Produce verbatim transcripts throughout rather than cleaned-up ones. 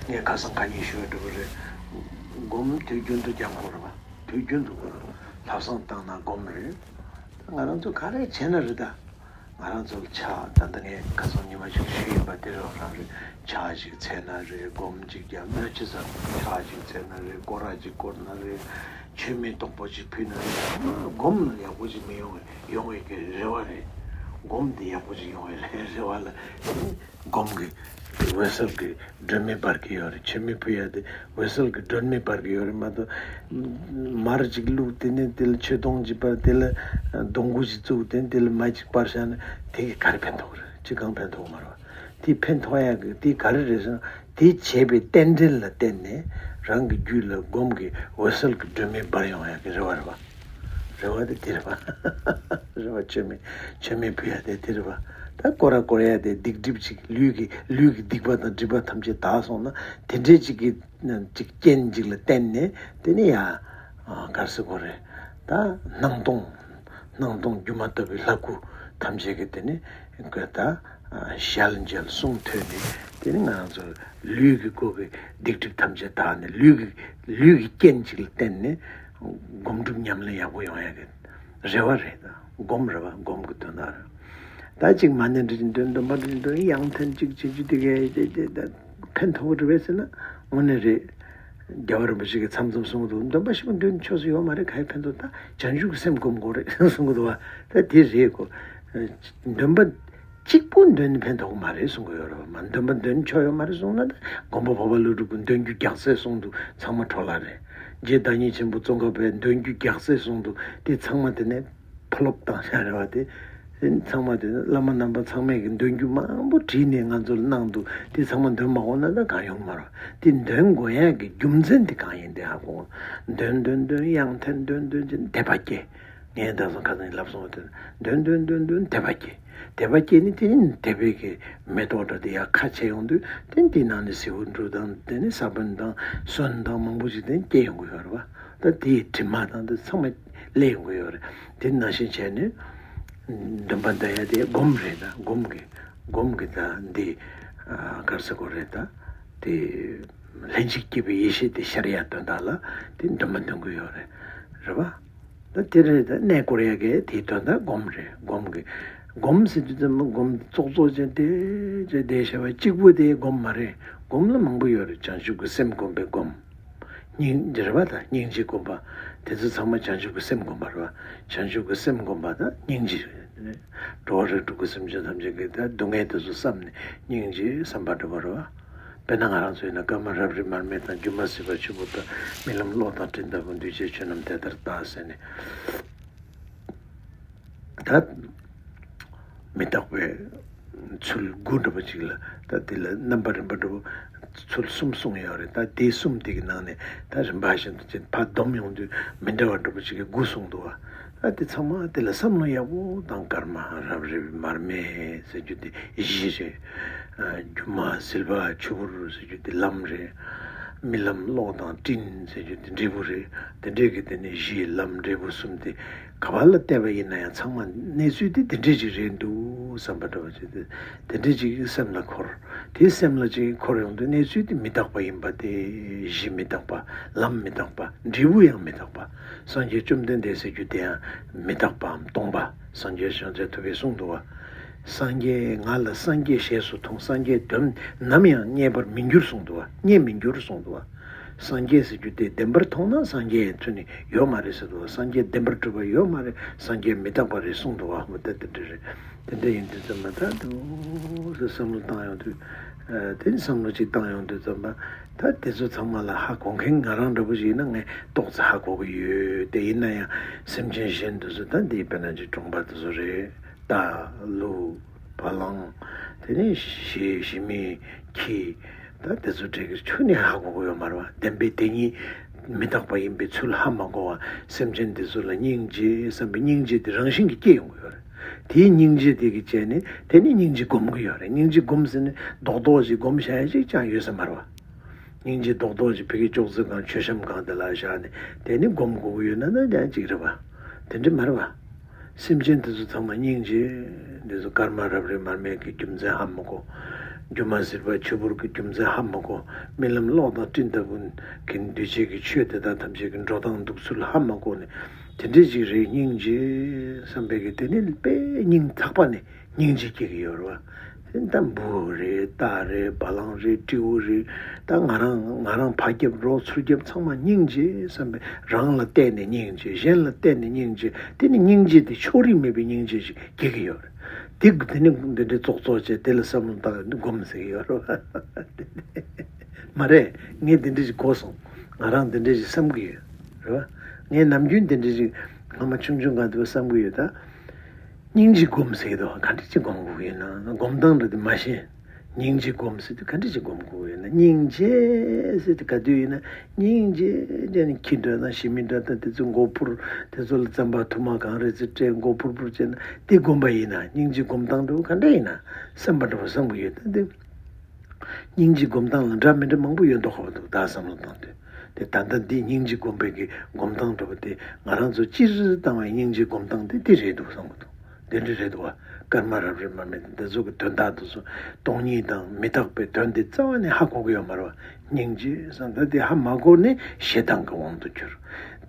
ངས་ཁ་སང་ཁ་ཉིན་ཞུས་པ་འདྲ་པོ་རེད། སྒོམ་དུས་རྒྱུན་དུ་སྦྱང་དགོས་རེད་པ། དུས་རྒྱུན་དུ་དགོས་རེད། ལྷག་བསམ་བཏང་ན་སྒོམ་རེད། ད་ང་རང་ཚོ་ག་རེ་བྱས་ན་རེད་ད། ང་རང་ཚོ་ལ་ཕྱག་ད་ལྟ་ངས་ཁ་སང་ཉི་མ་ཞིག་ཞུས་ཡིན་པ་དེ་རང་རང་རེད། ཕྱག་ཅིག་འཚལ་ན་རེད། སྒོམ་ཅིག་རྒྱབ་ན་ཅི་ཟེར། ཕྱག་ཅིག་འཚལ་ན་རེད། སྐོར་ར་ཅིག་བསྐོར་ན་རེད། མཆོད་མེ་དོག་པོ་ཅིག་ཕུལ་ན་རེད། སྒོམ་ཡག་པོ་ཅིག་མི་ཡོང་བའི་ཡོང་བའི་གི་རེ་བ་རེད། སྒོམ་དེ་ཡག་པོ་ཅིག་ཡོང་བའི་རེ་བ་ལ། སྒོམ་གྱི་འོད་གསལ་གྱི་སྒྲོན་མེ་སྦར་གྱི་ཡོད་རེད། མཆོད་མེ་ཕུལ་ཡ་དེ་འོད་གསལ་གྱི་སྒྲོན་མེ་སྦར་གྱི་ཡོད་རེད་མ་གཏོགས། མར་ཅིག་བླུགས། དེ་ནས་དེ་ལ་མཆོད་སྡོང་ཅིག་སྦར། དེ་ལ་སྡོང་གུ་ཅིག་བཙུགས། དེ་ནས་དེ་ལ་མར་ཅིག་སྦར་བཞག་ན་དེ་གིས་ག་རེ་ཕན་ཐོགས་རེད། ཅི་གང་ཕན་ཐོགས་མ་རེད་པ། དེ་ཕན་ཐོགས་ཡ་གི་དེ་ག་རེ་རེད་ཟེར་ན། དེ་བྱས་པའི་རྟེན་འབྲེལ་ལ་བརྟེན་ནས་རང་གི་རྒྱུད་ལ་སྒོམ་གྱི་འོད་གསལ་གྱི་སྒྲོན་མེ་སྦར་ཡོང་ཡ་གི་རེ་བ་རེད་པ། རེ་བ་དེ་དེ་རེད་པ། རེ་བ་མཆོད་མེ་མཆོད་མེ་ཕུལ་ཡ་དེ་དེ་རེད་པ། ད་སྐོར་ར་བསྐོར་ཡ་དེ་སྡིག་སྒྲིབ་ཅིག་ལུས་ཀྱི་ལུས་ཀྱི་སྡིག་པ་དང་སྒྲིབ་པ་ཐམས་ཅད་དག་སོང་ན་དེ་འདྲའི་ཅིག་གི་ཅིག་རྐྱེན་ཅིག་ལ་བརྟེན་ནས་དེ་ནི་ཡ་ག་རེ་ཟེར་དགོས་རེད། ད་སྣང་སྟོང་སྣང་སྟོང་སྒྱུ་མ་ལྟ་བུའི་ལྷ་སྐུ་ཐམས་ཅད་ཀྱི་དེ་ནི་ད་ཞལ་མཇལ་གསུང་ཐོས་ནས་དེ་ནི་ང་རང་ཚོ་ལུས་ཀྱི་སྒོ་གི་སྡིག་སྒྲིབ་ཐམས་ཅད་དག་ནས་ལུས་ཀྱི་ལུས་ཀྱི་རྐྱེན་ཅིག་ལ་བརྟེན་ནས་སྒོམ་སྒྲུབ་ཉམས་ལེན་ཡག་པོ་ཡོང་ཡ་གི་རེ་བ་རེད། ད་སྒོམ་རེད་པ། སྒོམ་གྱི་དོན་དག་རེད། ད་ཅིག་མ་ཎི་འདྲ་ཅིག་འདོན། སྡོམ་པ་འདྲ་ཅིག་འདོན། ཡང་ཐེངས་གཅིག་བྱེད་རྒྱུ་དེ་གས་དེ་དེ་ད་ཕན་ཐོགས་རེད་པས་ཟེར་ན་དངོས་གནས་རེད། རྒྱལ་བ་རིན་པོ་ཆེ་གིས་མཚམས་མཚམས་གསུང་གི་འདུག། སྡོམ་པ་ཞིག་འདོན་ཆོག་ས་ཡོད་མ་རེད། ག་ཡི་ཕན་ཐོགས། ད་བྱང་ཆུབ་ཀྱི་སེམས་སྒོམ་དགོས་རེད་གསུང་གི་འདུག་པ། ད་དེ་རེད་གོ། སྡོམ་པ་གཅིག་པོ་འདོན་ནས་ཕན་ཐོགས་མ་རེད་གསུང་གི་ཡོད་རེད་པ། མ་སྡོམ་པ་འདོན་ཆོག་ཡོད་མ་རེད་གསུང་ན། ད་མགོན་པོ་འཕགས་པ་ཀླུ་སྒྲུབ་ཀྱིས་འདོན་རྒྱུ་རྒྱགས་ཚད་གསུངས་འདུག། ཚང་མ་འཕྲོ་བརླག་རེད། རྗེ་བདག་ཉིད་ཆེན་པོ་ཙོང་ཁ་པས་འདོན་རྒྱུ་རྒྱགས་ཚད་གསུངས་འདུག། དེ་ཚང་མ་དེ་ནས་ཕོ་ལོབ་བཏང་བཞག་རེད་པ། དེ་དེ་ཚང་མ་དེ་བླ་མ་རྣམ་པ་ཚང་མས་ཀྱི་འདོན་རྒྱུ་མང་པོ་བྲིས་ནས་ང་ཚོ་ལ་གནང་འདུག། དེ་ཚང་མ་འདོན་མ་འོང་ན་ད་གང་ཡོང་མ་རེད་པ། དེ་འདོན་དགོས་ཡ་གི་རྒྱུ་མཚན་དེ་གང་ཡིན་དེ་ཧ་གོ། འདོན་འདོན་འདོན། ཡང་ཐེངས་འདོན་འདོན་བྱས་ནས་དད་པ་སྐྱེ། ངས་ད་གཟོད་ཁ་སང་ལབ་སོང་བ་དེ། འདོན་འདོན་འདོན་འདོན་དད་པ་སྐྱེ། དད་པ་སྐྱེས་ནས་དེ་ནི་དད་པའི་གི་མེ་ཏོག་འདྲ་དེ་ཡར་ཁ་ཕྱེ་ཡོང་དུས་དེ་ནི་དེའི་ནང་ནས་ཟེའུ་འབྲུ་དང་དེ་ནི་ས་བོན་དང་སོན་དང་མང་པོ་ཞིག་དེ་ནི་སྐྱེ་ཡོང་གི་ཡོད་རེད་པ། ད་དེའི་དྲི་མ་དང་དེ་ཚང་མ་ལས་ཡོང་གི་ཡོད་རེད། དེ་ནང་བཞིན་བྱས་ནས་སྡོམ་པ་འདོན་ཡ་དེ་སྒོམ་རེད། ད་སྒོམ་གྱི་སྒོམ་གྱི་ད་འདི་ག་རེ་ཟེར་དགོས་རེད། ད་དེ་ལྷན་ཅིག་སྐྱེས་པའི་ཡེ་ཤེས་དེ་ཤར་ཡ་དོན་དག་ལ་དེ་སྡོམ་པ་འདོན་གྱི་ཡོད་རེད། རེད་པ། ད་དེ་རེད། ད་གནས་སྐོར་ཡ་གི་དེའི་དོན་དག་སྒོམ་རེད། སྒོམ་གྱི་སྒོམ་ཟེར་དུས་ཙམ་པ་སྒོམ་ཙོག་ཙོག་ཅན་དེ་ཅན་དེ་བྱ་བ་གཅིག་པུ་དེ་སྒོམ་མ་རེད། སྒོམ་ལ་མང་པོ་ཡོད་རེད། བྱང་ཆུབ་ཀྱི་སེམས་སྒོམ་པའི་སྒོམ། སྙིང་རྗེ་རེད་པ། ད་སྙིང་རྗེ་སྒོམ་པ། དེ་ཚོ་ཚང་མ་བྱང་ཆུབ་ཀྱི་སེམས་སྒོམ་པ་རེད་པ། བྱང་ཆུབ་ཀྱི་སེམས་སྒོམ་པ་དང་སྙིང་རྗེ་རེད། འགྲོ་བ་རིགས་དྲུག་གི་སེམས་ཅན་ཐམས་ཅད་ཀྱི་ད་སྡུག་བསྔལ་དེ་ཚོ་བསམ་ནས་སྙིང་རྗེ་བསམ་པ་འདྲ་པོ་རེད་པ། དཔེར་ན་ང་རང་ཚོ་ཡིན་ན་སྐར་མ་རབ་རིབ་མར་མེ་དང་། སྒྱུ་མ་སྲིད་པ་ཆུ་བུར་དང་། རྨི་ལམ་གློག་དང་སྤྲིན་ལྟ་བུ། འདུས་བྱས་ཆོས་རྣམས་དེ་ལྟར་བལྟ་ཟེར་ནས། ད་མི་རྟག་པའི་ཚུལ་དགུ་འདྲ་པོ་ཅིག་ལ། ད་དེ་ལ་རྣམ་པ་རིམ་པ་འདྲ་པོ་ཚུལ་གསུམ་གསུངས་ཡོད་རེད། ད་དེ་གསུམ་དེ་གི་ནང་ནས་ད་རིམ་པ་བཞིན་དུ་ཅིག་ཕར་སྡོམ་ཡོང་དུས་མི་འདྲ་བ་འདྲ་པོ་ཅིག་གི་དགུ་གསུངས་འདུག་པ། ད་དེ་ཚང་མ་དེ་ལ་བསམ་བློ་ཡག་པོ་བཏང་། སྐར་མ་རབ་རིབ་མར་མེ་ཟེར་རྒྱུ་དེ་གཞི་རེད། སྒྱུ་མ་ཟིལ་པ་ཆུ་བུར་ཟེར་རྒྱུ་དེ་ལམ་རེད། རྨི་ལམ་གློག་དང་སྤྲིན་ཟེར་རྒྱུ་དེ་འབྲས་བུ་རེད། དེ་འདྲས་ཀྱི་དེ་ནས་གཞི་ལམ་འབྲས་བུ་གསུམ་དེ་ག་བ་ལ་བལྟས་པ་ཡིན་ན་ཡང་ཚང་མ་གནས་ཚུལ་དེ་དེ་འདྲས་ཅིག་རེད་འདུག་བསམ་པ་འདྲ་པོ་ཅིག་དེ་དེ་འདྲས་ཅིག་སེམས་ལ་འཁོར། དེ་སེམས་ལ་ཅིག་འཁོར་ཡོང་དུས་གནས་ཚུལ་དེ་མི་རྟག་པ་ཡིན་པ་དེ། གཞི་མི་རྟག་པ། ལམ་མི་རྟག་པ། འབྲས་བུ་ཡང་མི་རྟག་པ། སངས་རྒྱས་བཅོམ་ལྡན་འདས་ཟེར་རྒྱུ་དེ་ཡང་མི་རྟག་པའམ་སྟོང་པ། སངས་རྒྱས་བྱང་རྩེ་ཐུབ་པས་གསུངས་འདུག་པ། སངས་རྒྱས་ང་ལ་སངས་རྒྱས་ཞེས་སུ་མཐོང་། སངས་རྒྱས་དོན་ནམ་ཡང་རྙེད་པར་མི་འགྱུར་གསུངས་འདུག་པ། རྙེད་མི་འགྱུར་གསུངས་འདུག་པ། སངས་རྒྱས་ཟེར་རྒྱུ་དེ་བདེན་པར་མཐོང་ན་སངས་རྒྱས་ཚུལ་ནི་ཡོད་མ་རེད་ཟེར་འདུག་པ། སངས་རྒྱས་བདེན་པར་གྲུབ་པ་ཡོད་མ་རེད། སངས་རྒྱས་མི་རྟག་པ་རེད་གསུངས་འདུག་པ། འོ་ད་དེ་འདྲ་རེད། དེ་འདྲ་ཡིན་དུས་ཙམ་པ་ད་འདུག་སེ་བསམ་བློ་བཏང་ཡོང་དུས། ཨ། དེ་བསམ་བློ་ཅིག་བཏང་ཡོང་དུས་ཙམ་པ། ད་དེ་ཚོ་ཚང་མ་ལ་ཧ་གོ་མཁན་ང་རང་འདྲ་པོ་ཞིག་ཡིན་ན་ངས་ཏོག་ཙམ་ཧ་གོ་གི་ཡོད། དེ་ཡིན་ན་ཡང་སེམས་ཅན་གཞན་དེ་ཚོ་ད་འདི་དཔེར་ན་ཅིག་གྲོང་པ་དེ་ཚོ་རེད། རྟ། ལུག། བ་ལང་། དེ་ནས་བྱི་བྱི་མིག་ཁྱི། ད་དེ་ཚོ་འདྲ་གི་ཁྱོན་ནས་ཧ་གོ་གི་ཡོད་མ་རེད་པ། བདེན་པའི་དེ་ཉིད་མི་རྟག་པ་ཡིན་པའི་ཚུལ་ཧ་མ་གོ་བ། སེམས་ཅན་དེ་ཚོ་ལ་སྙིང་རྗེ་བསམ་པའི་སྙིང་རྗེ་དེ་རང་བཞིན་གྱིས་སྐྱེ་ཡོང་གི་ཡོད་རེད། དེའི་སྙིང་རྗེ་དེ་གི་བྱས་ནས་དེ་ནི་སྙིང་རྗེ་སྒོམ་གི་ཡོད་རེད། སྙིང་རྗེ་སྒོམ་ཟེར་ནས་རྡོག་རྡོག་ཅིག་སྒོམ་བྱ་ཡ་ཅིག་ཅང་ཡོད་ས་མ་རེད་པ། སྙིང་རྗེ་རྡོག་རྡོག་ཅིག་ཕ་གི་ཅོག་ཙེ་སྒང་མཆོད་བཤམས་སྒང་དེ་ལ་བཞག་ནས་དེ་ནི་སྒོམ་དགོས་ཀྱི་ཡོད་ན་ན་ཡང་ཅིག་རེད་པ། དེ་འདྲ་མ་རེད་པ། སེམས་ཅན་དེ་ཚོ་ཚང་མ་སྙིང་རྗེ། འདི་ཚོ་སྐར་མ་རབ་རིབ་མར་མེ་གི་རྒྱུ་མཚན་ཧ་མ་གོ། སྒྱུ་མ་ཟེར་བ་ཆུ་བུར་གྱི་རྒྱུ་མཚན་ཧ་མ་གོ། རྨི་ལམ་གློག་དང་སྤྲིན་ལྟ་བུ་གི་འདུས་བྱས་ཀྱི་ཆོས་དེ་དག་ཐམས་ཅད་ཀྱི་འགྲོ་སྟངས་འདུག་ཚུལ་ཧ་མ་གོ་ནས། དེ་འདྲ་ཞིག་རེད། སྙིང་རྗེ་བསམ་པའི་གི་དེ་ནི་དཔེ་སྙིང་ཐག་པ་ནས་སྙིང་རྗེ་སྐྱེ་གི་ཡོད་རེད་བ། དེ་ད་འབུ་རེད། རྟ་རེད། བ་ལང་རེད། སྤྲེའུ་རེད། ད་ང་རང་ང་རང་ཕ་རྒྱབ་རོགས་ཚུར་རྒྱབ་ཚང་མ་སྙིང་རྗེ་བསམ་པའི། རང་ལ་བལྟས་ནས་སྙིང་རྗེ། གཞན་ལ་བལྟས་ནས་སྙིང་རྗེ། དེ་ནི་སྙིང་རྗེ་དེ་ཕྱོགས་རིས་མེད་པའི་སྙིང་རྗེ་ཞིག་སྐྱེ་གི་ཡོད་རེད། དེ་དེ་ནི་འདི་འདྲའི་ཙོག་ཙོག་བྱས། དེ་ལ་བསམ་བློ་བཏང་ནས་སྒོམ་ཟེར་གྱི་ཡོད་རེད་བ། མ་རེད། ངས་འདི་འདྲ་ཞིག་གོ་སོང་། ང་རང་འདི་འདྲ་ཞིག་བསམ་གྱི་ཡོད་རེད་བ། ངས་ནམ་རྒྱུན་འདི་འདྲ་ཞིག་སྔ་མ་ཆུང་ཆུང་སྒང་དུ་བསམ་གྱི་ཡོད། ད་སྙིང་རྗེ་སྒོམ་ཟེར་གྱི་འདུག། ག་འདྲ་ཅིག་སྒོམ་དགོས་ཀྱི་ཡིན་ན། སྒོམ་སྟངས་འདྲ་དེ་མ་ཤེས། སྙིང་རྗེ་སྒོམ་ཟེར་དུས་ག་འདྲ་ཅིག་སྒོམ་དགོས་ཀྱི་ཡིན་ན། སྙིང་རྗེ་ཟེར་དུས་ག་དུས་ཡིན་ན། སྙིང་རྗེ་བྱས་ནས་ཁྱི་འདྲ་དང་ཞི་མི་འདྲ་དང་དེ་ཚོ་མགོ་ཕུར། དེ་ཚོ་ལ་རྩམ་པ་ཐུར་མ་གང་རེ་ཚོ་སྤྲད། མགོ་ཕུར་ཕུར་བྱས་ན་དེ་སྒོམ་པ་ཡིན་ན། སྙིང་རྗེ་སྒོམ་སྟངས་འདྲ་བོ་ག་འདྲ་ཡིན་ན་བསམ་པ་འདྲ་བོ་བསམ་གྱི་ཡོད། ད་དེ་སྙིང་རྗེ་སྒོམ་སྟངས་ལ་འདྲ་མི་འདྲ་མང་པོ་ཡོད་མདོག་ཁ་པོ་འདུག། ད་བསམ་བློ་བཏང་དུས་དེ་ད་ལྟ་འདི་སྙིང་རྗེ་སྒོམ་པའི་གི་སྒོམ་སྟངས་འདྲ་བོ་དེ། ང་རང་ཚོ་སྤྱིར་བཏང་བའི་སྙིང་རྗེ་སྒོམ་སྟངས་དེ་དེ་རེད་འདུག་བསམ་གྱི་འདུག། དེ་འདྲ་རེད་འདུག་བ། སྐར་མ་རབ་རིབ་མ་རྨིས་དང་དེ་ཚོ་གི་དོན་དག་དེ་ཚོ་སྟོང་ཉིད་དང་མི་རྟག་པའི་དོན་དེ་རྩ་བ་ནས་ཧ་གོ་གི་ཡོད་མ་རེད་བ། སྙིང་རྗེ་བསམ། ད་དེ་ཧ་མ་གོ་ནས་ཞེ་སྡང་གི་དབང་དུ་གྱུར།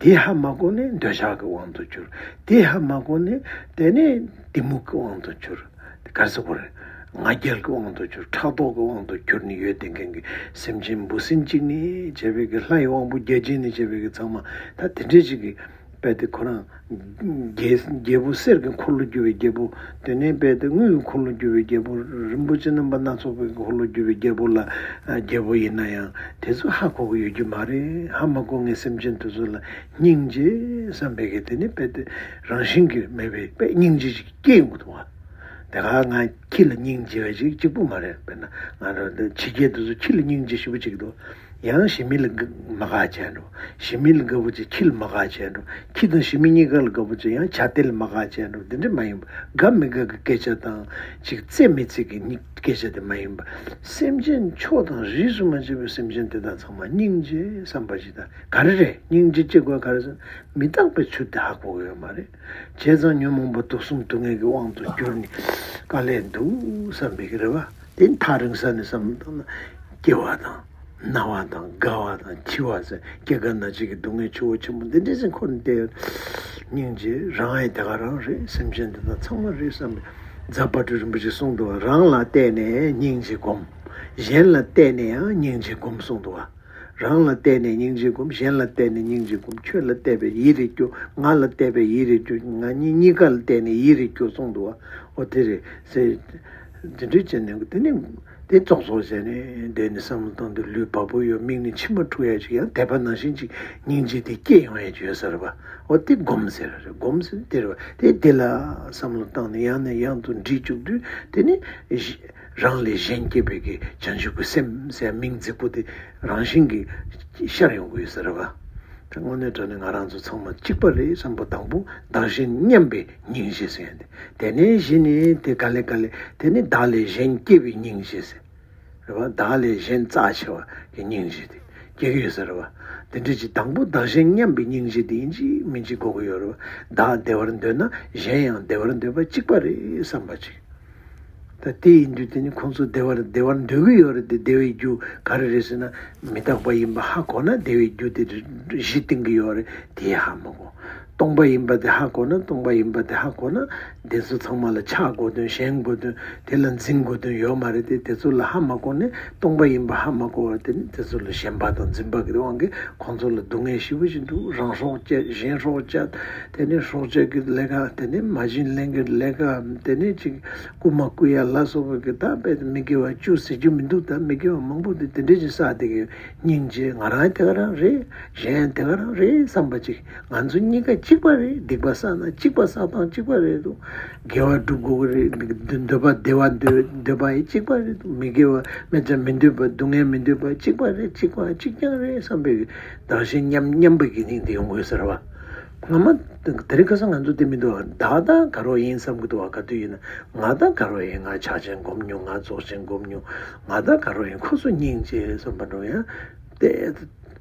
དེ་ཧ་མ་གོ་ནས་འདོད་ཆགས་ཀྱི་དབང་དུ་གྱུར། དེ་ཧ་མ་གོ་ནས་དེ་ནས་གཏི་མུག་གི་དབང་དུ་གྱུར། དེ་ག་རེ་ཟེར་དགོས་རེད། ང་རྒྱལ་གྱི་དབང་དུ་གྱུར། ཕྲག་དོག་གི་དབང་དུ་གྱུར་ནས་ཡོད་བསྡད་མཁན་གྱི་སེམས་ཅན་འབུ་སྲིན་གཅིག་ནས་བྱས་པའི་གི་ལྷ་ཡི་དབང་པོ་བརྒྱ་བྱིན་ནས་བྱས་པའི་གི་ཚང་མ་ད་དེ་འདྲས་ཅིག་གི་དཔེ་དེ་ཁོ་རང་རྒྱལ་རྒྱལ་པོ་གསེར་གྱི་འཁོར་ལོ་བསྒྱུར་བའི་རྒྱལ་པོ། དེ་ནས་དཔེ་དེ་དངུལ་གྱི་འཁོར་ལོ་བསྒྱུར་བའི་རྒྱལ་པོ། རིན་པོ་ཆེ་རྣམ་པ་སྣ་ཚོགས་པའི་འཁོར་ལོ་བསྒྱུར་བའི་རྒྱལ་པོ་ལ་རྒྱལ་པོ་ཡིན་ན་ཡང་དེ་ཚོ་ཧ་གོ་གི་ཡོད་རྒྱུ་མ་རེད། ཧ་མ་གོ་མཁན་སེམས་ཅན་དེ་ཚོ་ལ་སྙིང་རྗེ་བསམ་པའི་གི་དེ་ནི་དཔེ་དེ་རང་བཞིན་གྱིས་མེད་པའི་དཔེ་སྙིང་རྗེ་ཞིག་སྐྱེ་ཡོང་གི་འདུག་བ། དེ་ག་ང་ཁྱི་ལ་སྙིང་རྗེ་བ་ཞིག་གཅིག་པུ་མ་རེད། དཔེར་ན་ང་རང་འདི་ཕྱི་རྒྱལ་དེ་ཚོ་ཁྱི་ལ་སྙིང་རྗེ་ཞེ་པོ་ཅིག་འདུག། ཡང་ཞི་མི་ལ་དགའ་མ་དགའ་བྱས་འགྲོ། ཞི་མི་ལ་དགའ་པོ་ཅིག་ཁྱི་ལ་མ་དགའ་བྱས་འགྲོ། ཁྱི་དང་ཞི་མི་གཉིས་ཀ་ལ་དགའ་པོ་ཅིག་ཡང་བྱ་དེ་ལ་མ་དགའ་བྱས་འགྲོ། འདི་འདྲ་མ་ཡིན་པ། དགའ་མི་དགའ་གི་སྐད་ཆ་དང་ཅིག་བརྩེ་མི་བརྩེ་གི་སྐད་ཆ་དེ་མ་ཡིན་པ། སེམས་ཅན་ཕྱོགས་དང་རིས་སུ་མ་ཆད་པའི་སེམས་ཅན་དེ་དག་ཚང་མ་སྙིང་རྗེ་བསམ་པ་ཞིག་དང་ག་རེ་རེད། སྙིང་རྗེ་སྐྱེ་དགོས་ག་རེ་ཟེར་ན་མི་རྟག་པའི་ཚུལ་དེ་ཧ་གོ་གི་ཡོད་མ་རེད། བྱས་ཙང་ཉོན་མོངས་པ་དུག་གསུམ་སྡུག་བསྔལ་གྱི་དབང་དུ་གྱུར་ནས་དཀའ་ལས་འདུག་བསམ་པའི་གི་རེད་བ། དེ་ཐག་རིང་ས་ནས་བསམ་བློ་བཏང་ན་སྐྱེ་བ་དང་ན་བ་དང་རྒ་བ་དང་འཆི་བ་ཟེར་སྐྱེ་རྒ་ན་འཆི་གི་སྡུག་བསྔལ་ཆུ་བོ་ཆེན་པོ་འདི་འདྲ་ཟེར་འཁོར་ནས་བསྡད་ཡོད། སྙིང་རྗེ་རང་ཡང་དེ་ག་རང་རེད། སེམས་ཅན་འདི་དག་ཚང་མ་རེད་བསམ་པའི་རྫ་དཔལ་སྤྲུལ་རིན་པོ་ཆེས་གསུངས་འདུག་བ། རང་ལ་བལྟས་ནས་སྙིང་རྗེ་སྒོམ། གཞན་ལ་བལྟས་ནས་ཡང་སྙིང་རྗེ་སྒོམ་གསུངས་འདུག་བ། རང་ལ་བལྟས་ནས་སྙིང་རྗེ་སྒོམ། གཞན་ལ་བལྟས་ནས་སྙིང་རྗེ་སྒོམ། ཁྱོད་ལ་བལྟས་པས་ཡིད་རེ་སྐྱོ། ང་ལ་བལྟས་པས་ཡིད་རེ་སྐྱོ། ང་གཉིས་གཉིས་ཀ་ལ་བལྟས་ནས་ཡིད་རེ་སྐྱོ་གསུངས་འདུག་བ། འོ་དེ་རེད་ཟེར། དེ་འདྲ་བྱས་ནས་དེ་ནི་དེ་ཙོག་ཙོག་བྱས་ནས་བསྡད་ནས་བསམ་བློ་བཏང་དུས་ལུས་བ་སྤུ་གཡོ། མིག་ནས་མཆི་མ་འཁྲུག་ཡ་ཅིག་ཡང་དད་པ་ནང་བཞིན་ཅིག་སྙིང་རྗེ་དེ་སྐྱེས་ཡོང་ཡ་ཅིག་ཡོད་ས་རེད་བ། འོ་དེ་སྒོམ་ཟེར་རེད། སྒོམ་ཟེར་དེ་རེད་བ། དེ་དེ་ལ་བསམ་བློ་བཏང་ནས་ཡང་ནས་ཡང་དུ་འདྲིས་བཅུག་དུས་དེ་ནི་རང་ལས་གཞན་སྐྱེས་པའི་གི་བྱང་ཆུབ་ཀྱི་སེམས་ཟེར་མིང་རྫིག་པོ་དེ་རང་བཞིན་གྱིས་ཤར་ཡོང་གི་ཡོད་ས་རེད་བ། དེ་དངོས་གནས་དྲང་གནས་ང་རང་ཚོ་ཚང་མ་གཅིག་པ་རེད་བསམ་པ། དང་པོ་བདག་གཞན་མཉམ་པའི་སྙིང་རྗེ་ཟེར་ཡ་དེ། དེ་ནས་གཞི་ནས་དེ་ག་ལེ་ག་ལེ་དེ་ནི་བདག་ལས་གཞན་སྐྱེས་པའི་སྙིང་རྗེ་ཟེར། རེད་བ། བདག་ལས་གཞན་རྩ་ཆེ་བ་གི་སྙིང་རྗེ་དེ་སྐྱེ་གི་ཡོད་ས་རེད་བ། དེ་འདྲ་ཅིག་དང་པོ་བདག་གཞན་མཉམ་པའི་སྙིང་རྗེ་དེ་ཡིན་གཅིག་མིན་གཅིག་དགོས་ཀྱི་ཡོད་རེད་བ། བདག་བདེ་བར་འདོད་ན་གཞན་ཡང་བདེ་བར་འདོད་པ་གཅིག་པ་རེད་བསམ་པ་ཅིག། ད་དེ་ཡིན་དུས་དེ་ནི་ཁོང་ཚོ་བདེ་བར་བདེ་བར་འདོད་ཀྱི་ཡོད་རེད་དེ། བདེ་བའི་རྒྱུ་ག་རེ་རེད་ཟེར་ན་མི་རྟག་པ་ཡིན་པ་ཧ་གོ་ན་བདེ་བའི་རྒྱུ་དེ་གཞི་བཏིང་གི་ཡོད་རེད། དེ་ཧ་མ་གོ། སྟོང་པ་ཡིན་པ་དེ་ཧ་གོ་ན། སྟོང་པ་ཡིན་པ་དེ་ཧ་གོ་ན་དེ་ཚོ་ཚང་མ་ལ་ཆགས་དགོས་དོན་ཞེན་དགོས་དོན་དེ་ལ་འཛིན་དགོས་དོན་ཡོད་མ་རེད་དེ། དེ་ཚོ་ལ་ཧ་མ་གོ་ནས་སྟོང་པ་ཡིན་པ་ཧ་མ་གོ་བར་དེ་ནི་དེ་ཚོ་ལ་ཞེན་པ་དང་འཛིན་པ་གི་དབང་གིས་ཁོང་ཚོ་ལ་སྡུག་བསྔལ་ཞེ་པོ་ཞིག་འདུག། རང་སྲོག་བཅད། གཞན་སྲོག་བཅད། དེ་ནས་སྲོག་གཅོད་ཀྱི་ལས་ཀ། དེ་ནས་མ་བྱིན་ལེན་གྱི་ལས་ཀ། དེ་ནས་ཅིག་རྐུ་མ་རྐུ་ཡ་ལ་སོགས་པའི་གི་ད་དཔེ་མི་དགེ་བ་བཅུ་ཟེར་རྒྱུ་མི་འདུག། ད་མི་དགེ་བ་མང་པོ་དེ་དེ་འདྲས་ཅིག་བསགས་བསྡད་ཀྱི་ཡོད། སྙིང་རྗེ་ང་རང་དེ་ག་རང་རེད། གཞན་དེ་ག་རང་རེད་བསམ་པ་ཅིག། ང་ཚོ་གཉིས་ཀ་གཅིག་པ་རེད། སྡིག་པ་བསགས་ན་གཅིག་པ། བསགས་སྟངས་གཅིག་པ་རེད་འདུག། དགེ་བ་སྒྲུབ་དགོས་ཀྱི་རེད། འདོད་པ་བདེ་བ་འདོད་འདོད་པ་ཡི་གཅིག་པ་རེད་འདུག། མི་དགེ་བ་སྨད་ཙམ་མི་འདོད་པ་སྡུག་བསྔལ་མི་འདོད་པ་གཅིག་པ་རེད། གཅིག་པ་གཅིག་རྐྱང་རེད་བསམ་པའི་བདག་གཞན་མཉམ་མཉམ་པའི་གི་སྙིང་དེ་ཡོང་དགོས་ཟེར་བ། སྔ་མ་དེ་རིང་ཁ་སང་ང་ཚོ་དེ་མི་འདུག། བདག་ད་ག་རོ་ཡིན་བསམ་གི་འདུག་བ། ག་དུས་ཡིན་ན་ང་ད་ག་རོ་ཡིན། ང་ཕྱག་ཆེན་སྒོམ་མྱོང་། ང་རྫོགས་ཆེན་སྒོམ་མྱོང་། ང་ད་ག་རོ་ཡིན། ཁོ་ཚོ་སྙིང་རྗེ་བསམ་པ་འགྲོ་ཡང་དེ།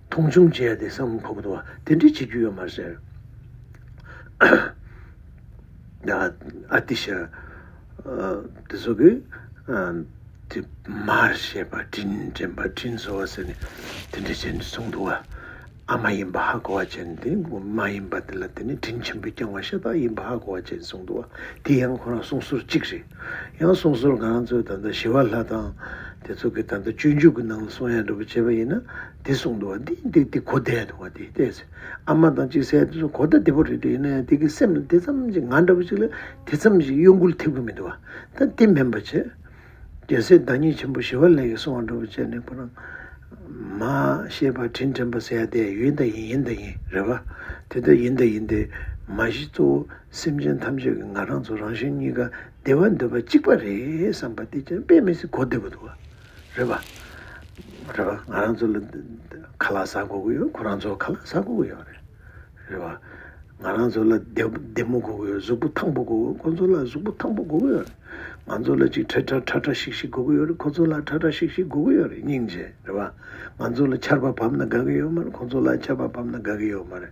མཐོང་ཆུང་བྱས་ཏེ་བསམ་ཁོག་འདུག་བ། དེ་འདྲ་བྱེད་རྒྱུ་ཡོད་མ་རེད་ཟེར། ད་ཨ་ཏི་ཤ་དེ་ཚོ་གི་ཨ་ དེ་མར་ཞེས་པ་དྲིན་དྲན་པ་དྲིན་གཟོ་བ་ཟེར་ནས་དེ་འདྲ་བྱས་ནས་གསུངས་འདུག་བ། ཨ་མ་ཡིན་པ་ཧ་གོ་བ་བྱས་ནས་དེ་མ་ཡིན་པ་དེ་ལ་དེ་ནི་དྲིན་ཆེན་པོས་བསྐྱངས་པ་ཤ་སྟག་ཡིན་པ་ཧ་གོ་བ་བྱས་ནས་གསུངས་འདུག་བ། དེ་ཡང་ཁོ་རང་གསུང་སྲོལ་གཅིག་རེད། ཡང་གསུང་སྲོལ་ང་རང་ཚོའི་ད་ལྟ་ཞི་བ་ལྷ་དང་དེ་ཚོ་གི་ད་ལྟ་སྤྱོད་འཇུག་གི་ནང་ལ་གསུང་ཡ་འདྲ་པོ་བྱས་པ་ཡིན་ན་དེ་གསུངས་འདུག་བ། འདི་འདི་འདི་གོ་བདེ་འདུག་བ། དེ་བལྟས་ཚེ་ཨ་མ་དང་གཅིག་ཟེར་དེ་ཚོ་གོ་བརྡ་བདེ་པོ་རེད་འདུག་ཡིན་ན་ཡང་དེ་གི་སེམས་ལ་དེ་ཙམ་ཞིག་ང་འདྲ་པོ་ཞིག་ལ་དེ་ཙམ་ཞིག་གཡོ་འགུལ་ཐེབས་ཀྱི་མི་འདུག་བ། ད་དེ་མིན་པ་བྱས། རྒྱལ་སྲས་བདག་ཉིད་ཆེན་པོ་ཞི་བ་ལྷ་གིས་གསུངས་པ་འདྲ་པོ་བྱས་ནས་ཁོ་རང་མ་ཤེས་པ་དྲིན་དྲན་པ་ཟེར་ཡ་དེ་ཡིན་དང་ཡིན་ཡིན་དང་ཡིན་རེད་བ། དེ་ལྟར་ཡིན་དང་ཡིན་ཏེ་མ་གཞི་གཙོ་བོ་སེམས་ཅན་ཐམས་ཅད་ཀྱི་ང་རང་ཚོ་རང་གཞན་གཉིས་ཀ་བདེ་བ་འདོད་པ་གཅིག་པ་རེད་བསམ་པ་དེ་ཀྱང་དཔེ་མི་སྲིད་གོ་བདེ་པོ་འདུག་བ། རེད་བ། རེད་བ། ང་རང་ཚོ་ལ་ཁ་ལག་ཟ་དགོས་ཀྱི་ཡོད། ཁོ་རང་ཚོ་ཁ་ལག་ཟ་དགོས་ཀྱི་ཡོད་རེད། རེད་བ། ང་རང་ཚོ་ལ་བདེ་བདེ་མོ་དགོས་ཀྱི་ཡོད། གཟུགས་པོ་ཐང་པོ་དགོས་ཀྱི་ཡོད། ཁོ་ཚོ་ལ་གཟུགས་པོ་ཐང་པོ་དགོས་ཀྱི་ཡོད་རེད། ང་ཚོ་ལ་ཅིག་ཁྲ་ཁྲ་ཁྲ་ཁྲ་ཤིག་ཤིག་དགོས་ཀྱི་ཡོད་རེད། ཁོ་ཚོ་ལ་ཁྲ་ཁྲ་ཤིག་ཤིག་དགོས་ཀྱི་ཡོད་རེད། སྙིང་རྗེ་རེད་བ། ང་ཚོ་ལ་ཆར་པ་བབས་ན་དགའ་གི་ཡོད་མ་རེད། ཁོ་ཚོ་ལ་ཆར་པ་བབས་ན་དགའ་གི་ཡོད་མ་རེད།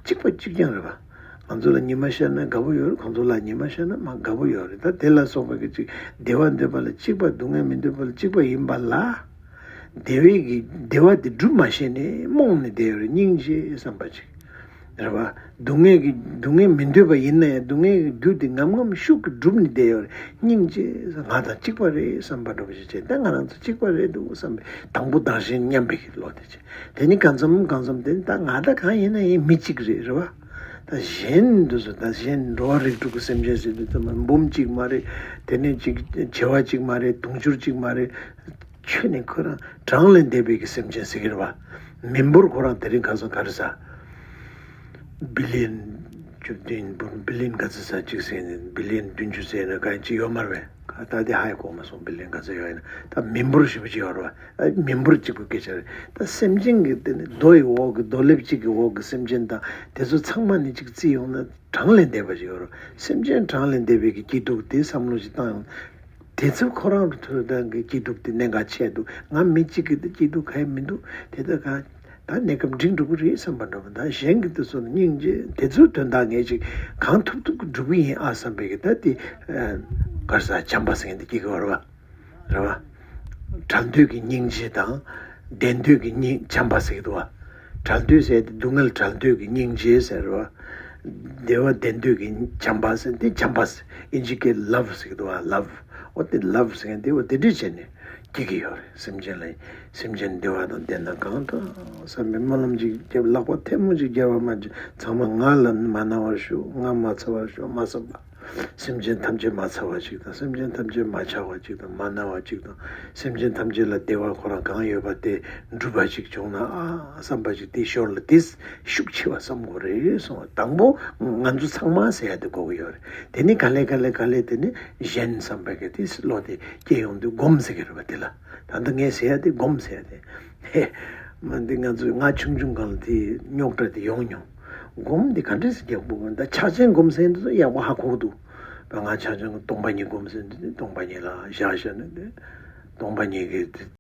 གཅིག་པ་གཅིག་རྐྱང་རེད་བ། ང་ཚོ་ལ་ཉི་མ་ཤར་ན་དགའ་པོ་ཡོད་རེད། ཁོ་ཚོ་ལ་ཉི་མ་ཤར་ན་མ་དགའ་པོ་ཡོད་རེད། ད་དེ་ལ་སོགས་པ་གི་ཅིག་བདེ་བ་འདོད་པ་ལ་གཅིག་པ། སྡུག་བསྔལ་མི་འདོད་པ་ལ་གཅིག་པ་ཡིན་པ་ལ། བདེ་བའི་གི་བདེ་བ་དེ་སྒྲུབ་མ་ཤེས་ནས་རྨོངས་ནས་བསྡད་ཡོད་རེད། སྙིང་རྗེ་བསམ་པ་ཅིག་རེད་བ། སྡུག་བསྔལ་གྱི་སྡུག་བསྔལ་མི་འདོད་པ་ཡིན་ན་ཡང་སྡུག་བསྔལ་གྱི་རྒྱུ་དེ་ངམ་ངམ་ཤུགས་ཀྱིས་སྒྲུབ་ནས་བསྡད་ཡོད་རེད། སྙིང་རྗེ། ང་དང་གཅིག་པ་རེད་བསམ་པ་འདྲ་པོ་ཞིག་བྱས། ད་ང་རང་ཚོ་གཅིག་པ་རེད་འདུག་བསམ་པའི་དང་པོ་བདག་གཞན་མཉམ་པའི་གི་བློ་དེ་བྱས། དེ་ནི་གང་འཚམ་གང་འཚམ་དེ་ནི་ད་ང་ད་གང་ཡིན་ན་ཡིན། མི་གཅིག་རེད། རེད་བ། ད་གཞན་འདི་ཚོ་ད་གཞན་འགྲོ་བ་རིགས་དྲུག་གི་སེམས་ཅན་ཟེར་དུས་ད་འབུམ་གཅིག་མ་རེད། དེ་ནས་གཅིག་བྱེ་བ་གཅིག་མ་རེད། དུང་ཕྱུར་གཅིག་མ་རེད། ཁྱོན་ནས་ཁོ་རང་གྲངས་ལས་འདས་པའི་གི་སེམས་ཅན་ཟེར་གི་རེད་བ། མི་འབོར་ཁོ་རང་དེ་རིང་ཁ་སང་ག་རེ་ཟ། བི་ལི་ཡན་བཅུ་བདུན་འབུམ། བི་ལི་ཡན་ག་ཚོད་ཟ་གཅིག་ཟེར་ནས་བི་ལི་ཡན་བདུན་ཅུ་ཟེར་ན་གང་ཅི་ཡོད་མ་རེད་པས། ད་དེ་ཧ་ཡང་གོ་མ་སོང་། བི་ལི་ཡན་ག་ཚོད་ཡོད་ཡིན་ན། ད་མི་འབོར་ཞེ་པོ་ཅིག་ཡོད་རེད་བ། ཨ། མི་འབོར་གཅིག་པུ་སྐད་ཆ་རེད། ད་སེམས་ཅན་གྱི་དེ་ནི་རྡོ་ཡི་འོག་གི་རྡོ་ལེབ་གཅིག་གི་འོག་གི་སེམས་ཅན་དང་དེ་ཚོ་ཚང་མ་ནི་གཅིག་བརྩིས་ཡོང་ན་གྲངས་ལས་འདས་པ་ཞིག་ཡོད་རེད། སེམས་ཅན་གྲངས་ལས་འདས་པའི་གི་སྐྱིད་སྡུག་དེ་བསམ་བློ་ཞིག་བཏང་ཡོང་། དེ་ཚོ་ཁོ་རང་གི་ཐོག་ནས་ཀྱི་སྐྱིད་སྡུག་དེ་གནད་འགག་ཆེ་འདུག་ང་མི་གཅིག་གི་དེ་སྐྱིད་སྡུག་ག་ཡེ་མི་འདུག་དེ་ལྟར་གང་ད་གནས་སྐབས་འགྲིག་འགྲོ་གི་རེད་བསམ་པ་འདྲ་པོ། ད་གཞན་གྱི་དེ་ཚོ་ལ་སྙིང་རྗེ། དེ་ཚོའི་དོན་དག་ངས་ཅིག་གང་ཐུབ་ཐུབ་ཀྱིས་སྒྲུབ་ཀྱི་ཡིན་ཨ་བསམ་པའི་གི་ད་དེ་ག་རེ་ཟ། བྱམས་པ་ཟེར་མཁན་དེ་སྐྱེ་གི་ཡོད་རེད་བ། རེད་བ། བྲལ་འདོད་ཀྱི་སྙིང་རྗེ་དང་། བདེ་འདོད་ཀྱི་སྙིང་། བྱམས་པ་ཟེར་གི་འདུག་བ། བྲལ་འདོད་ཟེར་དེ་སྡུག་བསྔལ་བྲལ་འདོད་ཀྱི་སྙིང་རྗེ་ཟེར་བ། བདེ་བ་བདེ་འདོད་ཀྱི་བྱམས་པ་ཟེར་དེ་བྱམས་པ་ཟེར། ཨིན་ཇི་སྐད་love་ཟེར་གི་འདུག་བ། love། འོ་དེ་love་ཟེར་མཁན་དེ་འོ་དེ་འདྲས་བྱས་ནས་སྐྱེ་གི་ཡོད་རེད། སེམས་ཅན་ལ། སེམས་ཅན་བདེ་བ་དང་ལྡན་ན་གང་དྲག་བསམ་པའི་སྨོན་ལམ་ཅིག་བརྒྱབ། ལག་པ་ཐལ་མོ་ཅིག་སྦྱར་བ་མ་བྱས། ཚང་མ་ང་ལ་མ་ན་བར་ཤོག་ང་མ་ཚ་བར་ཤོག་མ་བསམ་པ། སེམས་ཅན་ཐམས་ཅད་མ་ཚ་བ་ཅིག་དང་། སེམས་ཅན་ཐམས་ཅད་མ་ཆག་པ་ཅིག་དང་། མ་ན་བ་ཅིག་དང་། སེམས་ཅན་ཐམས་ཅད་ལ་བདེ་བ་ཁོ་རང་གང་ཡོད་པ་དེ་འགྲུབ་པ་ཅིག་བྱུང་ན་ཨ་བསམ་པ་ཅིག་དེའི་ཞོར་ལ་དེ་ཤུགས་ཆེ་བ་བསམ་དགོས་རེད་གསུངས་པ། དང་པོ་ང་ཚོ་ཚང་མ་ཟེར་ཡ་དེ་དགོས་ཀྱི་ཡོད་རེད། དེ་ནི་ག་ལེ་ག་ལེ་ག་ལེ་དེ་ནི་གཞན་བསམ་པ་གི་དེ་བློ་དེ་སྐྱེ་ཡོང་དུས་སྒོམ་ཟེར་གི་རེད་པ། དེ་ལ་ད་ལྟ་ངས་ཟེར་ཡ་དེ་སྒོམ་ཟེར་ཡ་དེ། ཧེ། མ་འདི་ང་ཚོས་ང་ཆུང་ཆུང་སྒང་ལ་དེ་རྙོག་དྲ་དེ་ཡོང་མྱོང་། སྒོམ་འདི་ག་འདྲས་སེ་རྒྱག་དགོས་ད། ཕྱག་ཆེན་སྒོམ་ཟེར་འདི་ཚོ་ཡག་པོ་ཧ་གོ་གི་འདུག་ད་ང་ཕྱག་ཆེན་སྟོང་པ་ཉིད་སྒོམ་ཟེར་འདི་དེ་སྟོང་པ་ཉིད་ལ་བཞག་བཞག་ནས་དེ་སྟོང་པ་ཉིད་ཀྱི་དེ།